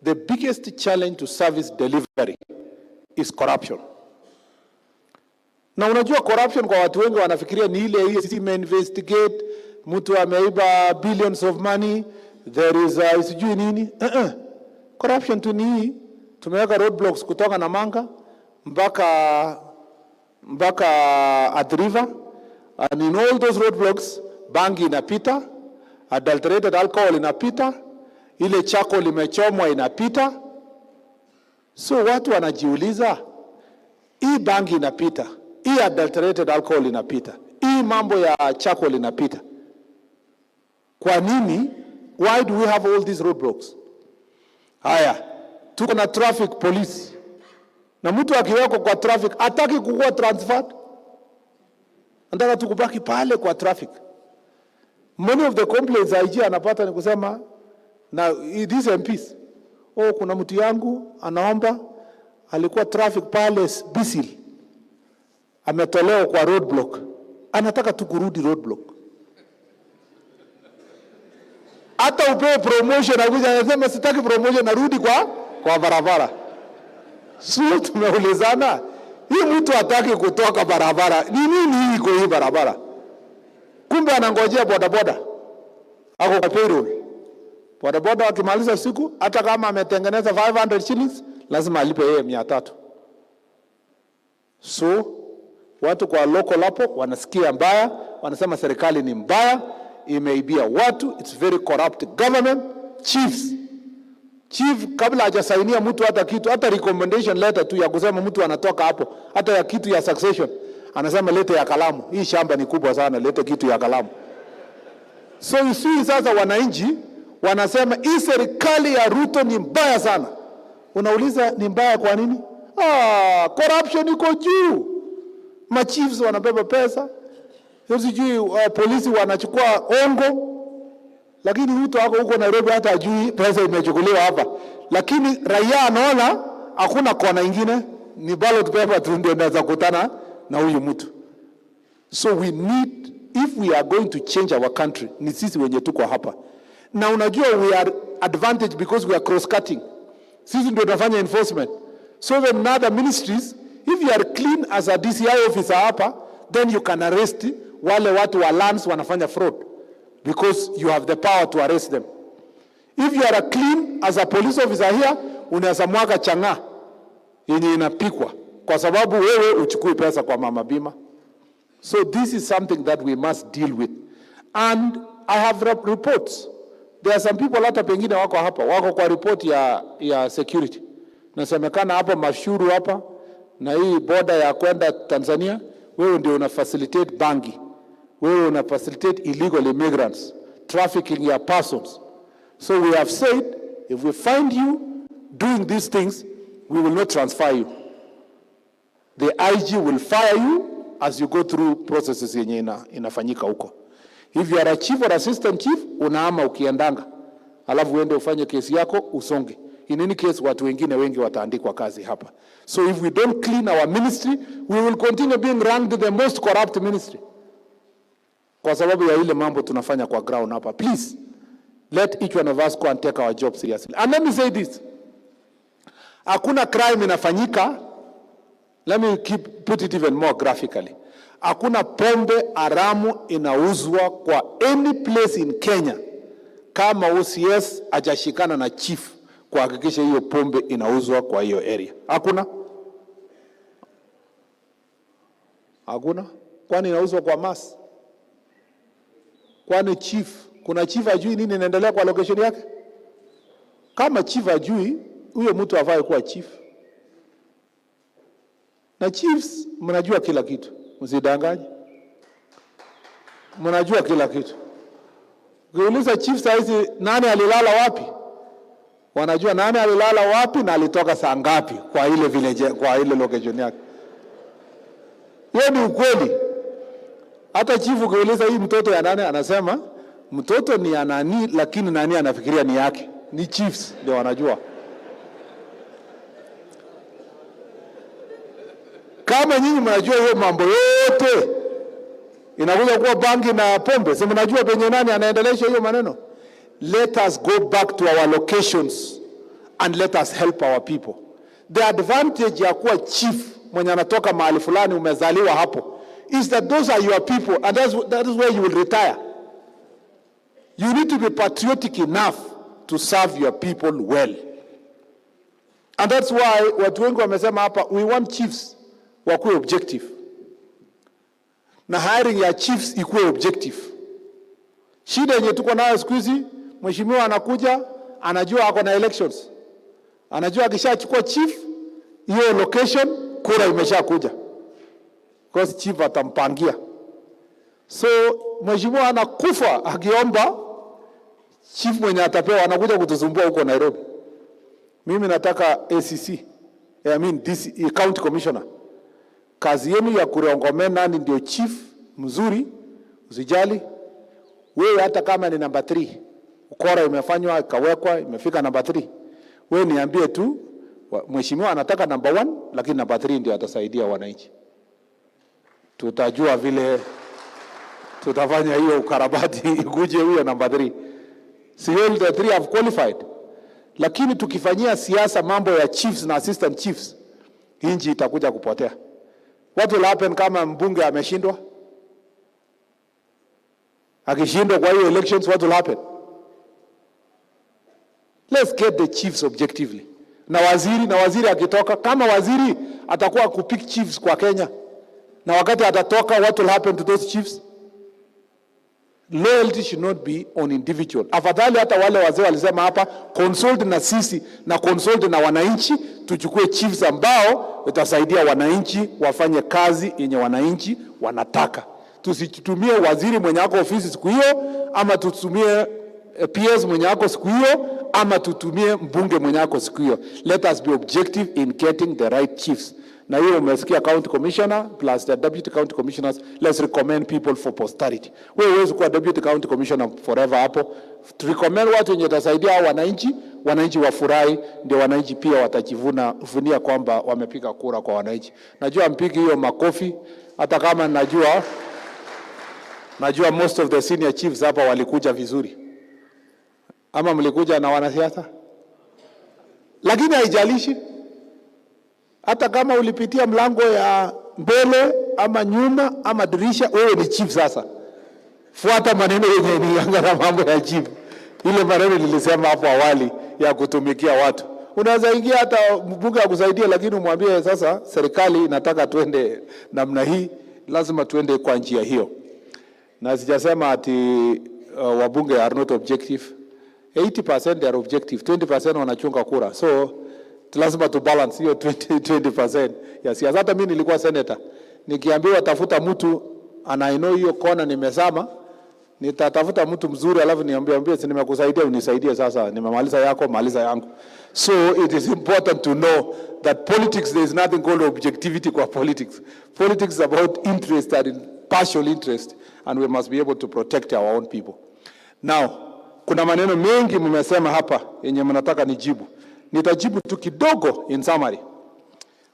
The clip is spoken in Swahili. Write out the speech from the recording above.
The biggest challenge to service delivery is corruption. Na unajua corruption kwa watu wengi wanafikiria ni ile EACC investigate mtu ameiba billions of money, there is a sijui nini. Uh-uh. Corruption tu ni hii, tumeweka roadblocks kutoka Namanga mpaka Athi River, and in all those roadblocks bangi inapita, adulterated alcohol inapita, ile charcoal imechomwa inapita. So watu wanajiuliza, hii bangi inapita, hii adulterated alcohol inapita, hii mambo ya charcoal inapita, kwa nini? Why do we have all these roadblocks? Haya, tuko na traffic police, na mtu akiwekwa kwa traffic hataki kukuwa transferred, anataka tu kubaki pale kwa traffic. Many of the complaints IG anapata ni kusema na these MPs, oh, kuna mtu yangu anaomba alikuwa traffic pale Bisil, ametolewa kwa roadblock, anataka tu kurudi roadblock. Hata upewe promotion, akuja anasema sitaki promotion, narudi kwa barabara. Sio, tumeulizana hii mtu hataki kutoka barabara, ni nini hii iko hii barabara? Kumbe anangojea bodaboda, ako kwa payroll. Bodaboda akimaliza siku, hata kama ametengeneza 500 shillings, lazima alipe yeye 300. So watu kwa local hapo wanasikia mbaya, wanasema serikali ni mbaya, imeibia watu, it's very corrupt government. Chiefs, chief kabla hajasainia mtu hata kitu, hata recommendation letter tu ya kusema mtu anatoka hapo, hata ya kitu ya succession, anasema lete ya kalamu. Hii shamba ni kubwa sana, lete kitu ya kalamu. So you see, sasa wananchi wanasema hii serikali ya Ruto ni mbaya sana. Unauliza ni mbaya kwa nini? Ah, corruption iko juu, machiefs wanabeba pesa, sijui polisi wanachukua hongo, lakini Ruto ako huko Nairobi hata ajui pesa imechukuliwa hapa, lakini raia anaona hakuna kona ingine, ni ballot paper tu ndio inaweza kutana na huyu mtu. So we need, if we are going to change our country, ni sisi wenye tuko hapa, na unajua we are advantage because we are cross cutting. Sisi ndio tunafanya enforcement, so even other ministries, if you are clean as a DCI officer hapa, then you can arrest wale watu wa lands wanafanya fraud because you have the power to arrest them. If you are a clean as a police officer here, unaweza mwaga chang'aa yenye inapikwa kwa sababu wewe uchukui pesa kwa mama bima. So this is something that we must deal with. And I have reports. There are some people hata pengine wako hapa, wako kwa report ya security. Nasemekana hapa Mashuru hapa na hii border ya kwenda Tanzania, wewe ndio una facilitate bangi, wewe una facilitate illegal immigrants, trafficking ya persons. So we have said if we find you doing these things, we will not transfer you. The IG will fire you as you go through processes yenye inafanyika huko. If you are a chief or assistant chief, unaama ukiendanga, alafu uende ufanye kesi yako usonge. In any case, watu wengine wengi wataandikwa kazi hapa. So if we don't clean our ministry, we will continue being ranked the most corrupt ministry kwa sababu ya ile mambo tunafanya kwa ground hapa. Please, let each one of us go and take our job seriously. And let me say this. Hakuna crime inafanyika. Let me put it even more graphically. Hakuna pombe haramu inauzwa kwa any place in Kenya kama OCS hajashikana na chief kuhakikisha hiyo pombe inauzwa kwa hiyo area. Hakuna. Hakuna. Kwani inauzwa kwa mass? Kwani chief, kuna chief ajui nini inaendelea kwa location yake? Kama chief ajui, huyo mtu hafai kuwa chief. Na chiefs mnajua kila kitu, msidanganye. Mnajua kila kitu. Ukiuliza chief saizi nani alilala wapi, wanajua nani alilala wapi na alitoka saa ngapi kwa ile village, kwa ile location yake. Hiyo ni ukweli. Hata chief ukiuliza hii mtoto ya nani, anasema mtoto ni ya nani, lakini nani anafikiria ni yake. Ni chiefs ndio wanajua. Kama nyinyi mnajua hiyo mambo yote inakuja kuwa bangi na pombe, si mnajua penye nani anaendelesha hiyo maneno? Let us go back to our locations and let us help our people. The advantage ya kuwa chief mwenye anatoka mahali fulani, umezaliwa hapo, is that those are your people and that is where you will retire. You need to be patriotic enough to serve your people well. And that's why watu wengi wamesema hapa, we want chiefs wakuwe objective na hiring ya chiefs ikuwe objective. Shida yenye tuko nayo siku hizi, mheshimiwa anakuja, anajua ako na elections, anajua akishachukua chief hiyo location, kura imeshakuja, because chief atampangia. So mheshimiwa anakufa akiomba chief mwenye atapewa, anakuja kutusumbua huko Nairobi. Mimi nataka ACC, I mean DC, county commissioner, kazi yenu ya kurecommend nani ndio chief mzuri, usijali wewe, hata kama ni namba 3 ukora imefanywa ikawekwa imefika namba 3, wewe niambie tu mheshimiwa anataka namba 1, lakini namba 3 ndio atasaidia wananchi. Tutajua vile tutafanya hiyo ukarabati ikuje huyo namba 3. Si all the three have qualified. Lakini tukifanyia siasa mambo ya chiefs na assistant chiefs, nchi itakuja kupotea. What will happen kama mbunge ameshindwa? Akishindwa kwa hiyo elections, what will happen? Let's get the chiefs objectively. Na waziri akitoka, kama waziri atakuwa kupick chiefs kwa Kenya, na wakati atatoka, what will happen to those chiefs? Loyalty should not be on individual. Afadhali hata wale wazee walisema hapa, consult na sisi na consult na wananchi, tuchukue chiefs ambao itasaidia wananchi wafanye kazi yenye wananchi wanataka. Tusitumie waziri mwenye ako ofisi siku hiyo, ama tutumie PS mwenye ako siku hiyo, ama tutumie mbunge mwenye ako siku hiyo. Let us be objective in getting the right chiefs. Na hiyo umesikia county commissioner plus the deputy county commissioners, let's recommend people for posterity. Wewe huwezi kuwa deputy county commissioner forever hapo. Recommend watu wenye watasaidia hao wananchi, wananchi wafurahi, ndio wananchi pia watajivuna vunia kwamba wamepiga kura kwa wananchi. Najua mpigi hiyo makofi, hata kama najua most of the senior chiefs hapa walikuja vizuri, ama mlikuja na wanasiasa, lakini haijalishi hata kama ulipitia mlango ya mbele ama nyuma ama dirisha, wewe ni chief sasa. Fuata maneno yenye nianga na mambo ya chief, ile maneno nilisema hapo awali ya kutumikia watu. Unaweza ingia hata mbunge akusaidia, lakini umwambie sasa, serikali inataka tuende namna hii, lazima tuende kwa njia hiyo. Na sijasema ati wabunge are not objective. 80% they are objective, 20% wanachunga kura, so lazima tu balance hiyo 20% ya siasa. Hata mimi nilikuwa senator, nikiambiwa tafuta mtu anainua hiyo kona nimesama, nitatafuta mtu mzuri, alafu niambie ambie, si nimekusaidia, unisaidie sasa, nimemaliza yako, maliza yangu. So it is important to know that politics, there is nothing called objectivity kwa politics. Politics is about interest and partial interest, and we must be able to protect our own people. Now, kuna maneno mengi mmesema hapa yenye mnataka nijibu. Nitajibu tu kidogo in summary.